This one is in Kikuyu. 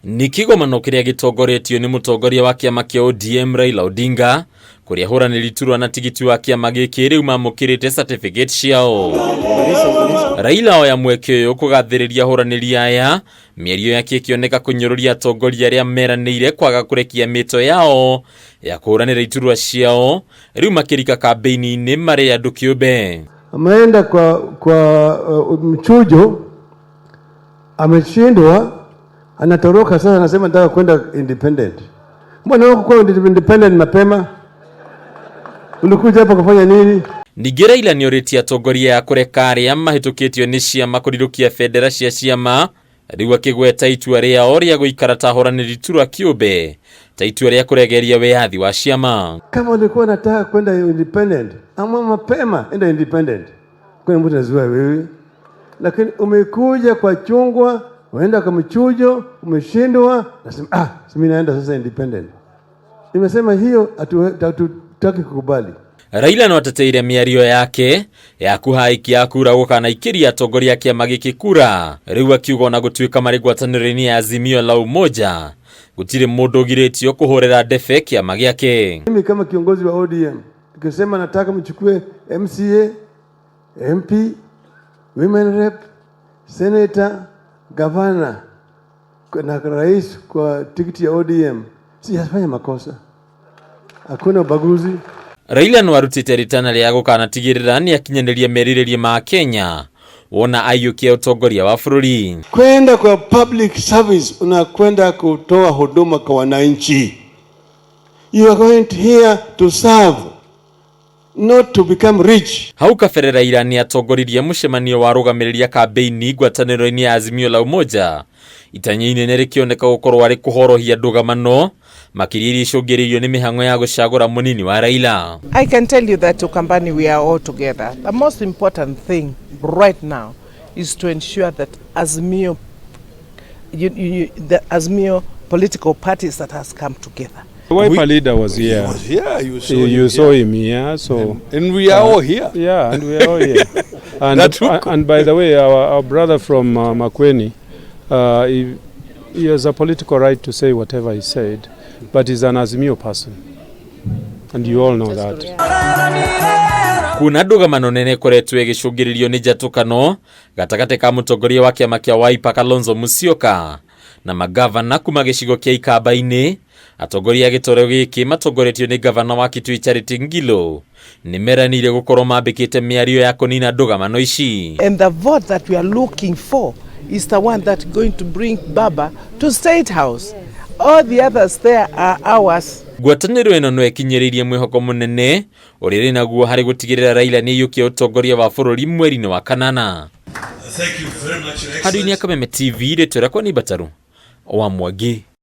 Nĩ kĩgomano kĩrĩa gĩtongoretio nĩ mũtongoria wa kĩama kĩa ODM Raila Odinga, kũrĩa ahũranĩri iturwa na tigiti wa kĩama gĩkĩ rĩu mamũkĩrĩte certificate ciao. Raila oya mweke ũyũ kũgathĩrĩria ahũranĩri aya, mĩario yake ĩkĩoneka kũnyũrũria atongoria arĩa meranĩire kwaga kũrekia mĩto yao ya kũhũranĩra iturwa ciao, rĩu makĩrika kambĩini-inĩ marĩ andũ kĩũmbe. Ameenda kwa mchujo, ameshindwa, anatoroka sasa, anasema nataka kwenda independent. Mbona hukuwa independent mapema? Ulikuja hapa kufanya nini? Ningĩ Raila nĩorĩtie atongoria a kũreka arĩa mahĩtũkĩtio nĩ ciama kũrirũkia bendera cia ciama, rĩu akĩgweta itua rĩao rĩa gũikara ta ahũranĩri iturwa kĩũmbe ta itua rĩa kũregeria wĩyathi wa ciama. Kama ulikuwa unataka kwenda independent, ama mapema enda independent. Kuna mtu anazuia wewe? Lakini umekuja kwa chungwa, unaenda kwa mchujo, umeshindwa, nasema si mimi naenda sasa independent. Nimesema hiyo hatutaki kukubali. Raila no ateteire mĩario yake ya kũhaikia kura gũkanaikĩria atongoria a kĩama gĩkĩ kura, rĩu akiuga ona gũtuĩka marĩ ngwatanĩro-inĩ ya Azimio la Umoja gũtirĩ mũndũ ũgirĩtio kũhũrĩra ndebe kĩama gĩake. Mimi kama kiongozi wa ODM nikisema nataka mchukue MCA, MP, women rep, senator, governor na rais kwa tikiti ya ODM, sijafanya makosa. Hakuna ubaguzi. Raila no arutĩte rĩtana rĩa gũkanatigĩrĩra nĩ akinyanĩria merirĩria ma Kenya wona aiyũkia ũtongoria wa bũrũri. Kwenda kwa public service, unakwenda kutoa huduma kwa wananchi. You are going here to serve, not to become rich. Hau kabere Raila nĩ atongoririe mũcemanio wa arũgamĩrĩri a kambĩini ngwatanĩro-inĩ ya Azimio la Umoja, itanya inene rĩkĩoneka gũkorwo arĩ kũhorohia ndũgamano makĩria iria icũngĩrĩirio nĩ mĩhang'o ya gũcagũra mũnini wa Raila. I can tell you that Ukambani, we are all together. The most important thing right now is to ensure that Azimio, the Azimio political parties that has come together. The Wiper leader was here. He was here. You saw You, him you saw here. him here. So And we are all here. Yeah, and we are all here. And, That took- and by the way, our brother from Makueni, he has a political right to say whatever he said, but he's an Azimio person. And you all know that. Kuna ndũgamano nene ĩkoretwo ĩgĩcũngĩrĩrio nĩ njatũkano gatagatĩ ka mũtongoria wa kĩama kĩa Wiper Kalonzo Musyoka na magavana kuma gĩcigo kĩa Ikamba-inĩ. Atongoria a gĩtoro gĩkĩ matongoretio nĩ gavana wa Kitui Charity Ngilu nĩ meranĩire gũkorwo mambĩkĩte mĩario ya kũnina ndũgamano ici. And the vote that we are looking for is the one that going to bring Baba to State House. All the others there are ours. Ngwatanĩro ĩno no ĩkinyĩrĩirie mwĩhoko mũnene ũrĩa ĩrĩ naguo harĩ gũtigĩrĩra Raila nĩ aiyũkia ũtongoria wa bũrũri mweri-inĩ wa kanana. Thank you very much, Your Handũ-inĩ ya Excellency. Kameme TV, rĩtwa rĩakwa nĩ Mbataru wa Mwangi.